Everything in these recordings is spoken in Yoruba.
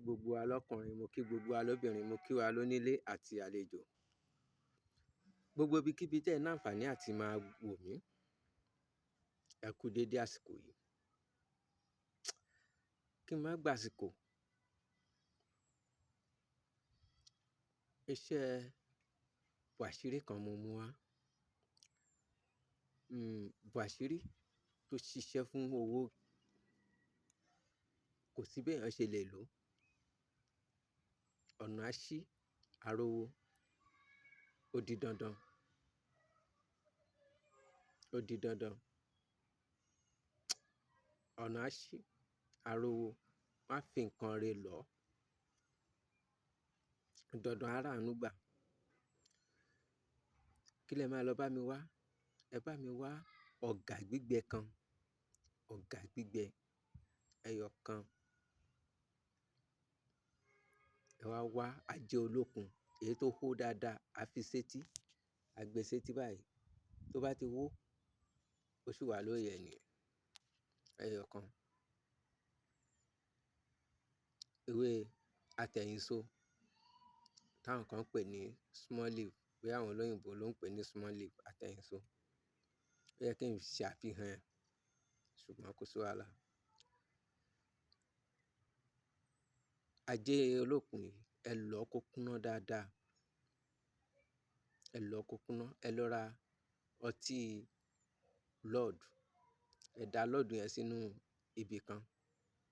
Gbogbo wa lọ́kùnrin, mo kí gbogbo wa lóbìnrin, mo kí wa lónílé àti àlejò. Gbogbo ibikíbi tẹ́ ẹ ní àǹfààní àti máa wò mí. Ẹ kú dédé àsìkò yìí. Kí n má gbàsìkò. Iṣẹ́ bùàṣírí kan mo mú wá. Bùàṣírí tó ṣiṣẹ́ fún owó kò sí bí èèyàn ṣe lè lò. Ọ̀nà á ṣí, arówó, ó di dandan. Ó di dandan. Ọ̀nà á ṣí, arówó, má fi nǹkan re lọ̀. Dandan á ràánú gbà. Kí lẹ máa lọ bá mi wá? Ẹ bá mi wá ọ̀gà gbígbẹ kan, ọ̀gà gbígbẹ, ẹyọ kan. Ẹ wá wá ajé olókun, èyí tó hó dáadáa, a fi sétí, a gbe sétí báyìí. Tó bá ti hó, ó sì wà lórí ẹ̀ nìyẹn, ẹyọ kan. Ewé atẹ̀yìnso táwọn kan ń pè ní small leaf, bóyá àwọn olóyìnbo ló ń pè ní small leaf atẹ̀yìnso. Ó yẹ kí n ṣe àfihàn ẹ̀, ṣùgbọ́n kò sí wàhálà. Ajé olókun yìí, ẹ lọ kó kúná dáadáa. Ẹ lọ kó kúná. Ẹ lọ ra ọtí Lord. Ẹ da Lord yẹn sínú ibi kan,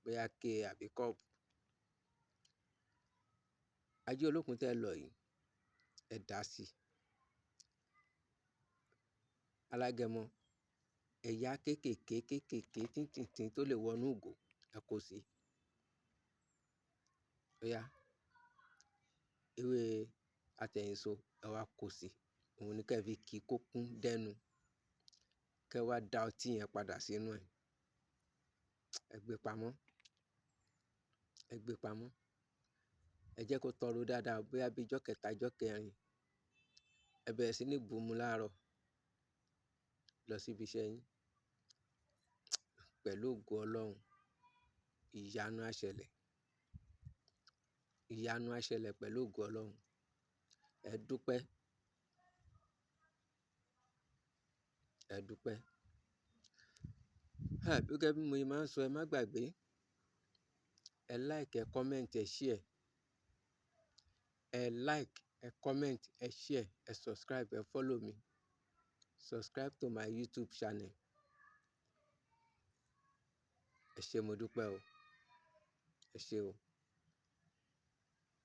bóyá ké àbí kọ́ọ̀pù. Ajé olókun tí ẹ lọ yìí, ẹ dà á sí. Alágẹmọ, ẹ̀yà kéékèèké kéékèèké tíntìntín tó lè wọnú ìgò, ẹ kó sí. Ó yá. Ewé atẹ̀yìnso, ẹ wá kó sí. Òun ni kí ẹ fi kí kó kún dẹ́nu. Kẹ wá da ọtí yẹn padà sínú ẹ̀. Ẹ gbé pamọ́. Ẹ gbé pamọ́. Ẹ jẹ́ kó tọrọ dáadáa bóyá bí ijọ́ kẹta, ijọ́ kẹrin. Ẹ bẹ̀rẹ̀ sí ní bù mu láàárọ̀ lọ sí ibi iṣẹ́ yín. Pẹ̀lú ògo Ọlọ́run, ìyanu á ṣẹlẹ̀. Ìyanu á ṣẹlẹ̀ pẹ̀lú ògo Ọlọ́run. Ẹ dúpẹ́. Ẹ dúpẹ́. Gẹ́gẹ́ bí mo ṣe máa ń sọ, ẹ má gbàgbé. Ẹ like, ẹ comment, ẹ share. Ẹ like, ẹ comment, ẹ share, ẹ subscribe, ẹ follow mi. Subscribe to my YouTube channel. Ẹ ṣé, mo dúpẹ́ o. Ẹ ṣé o.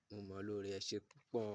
Mo mọ̀ ọ́ lóore, ẹ ṣé púpọ̀.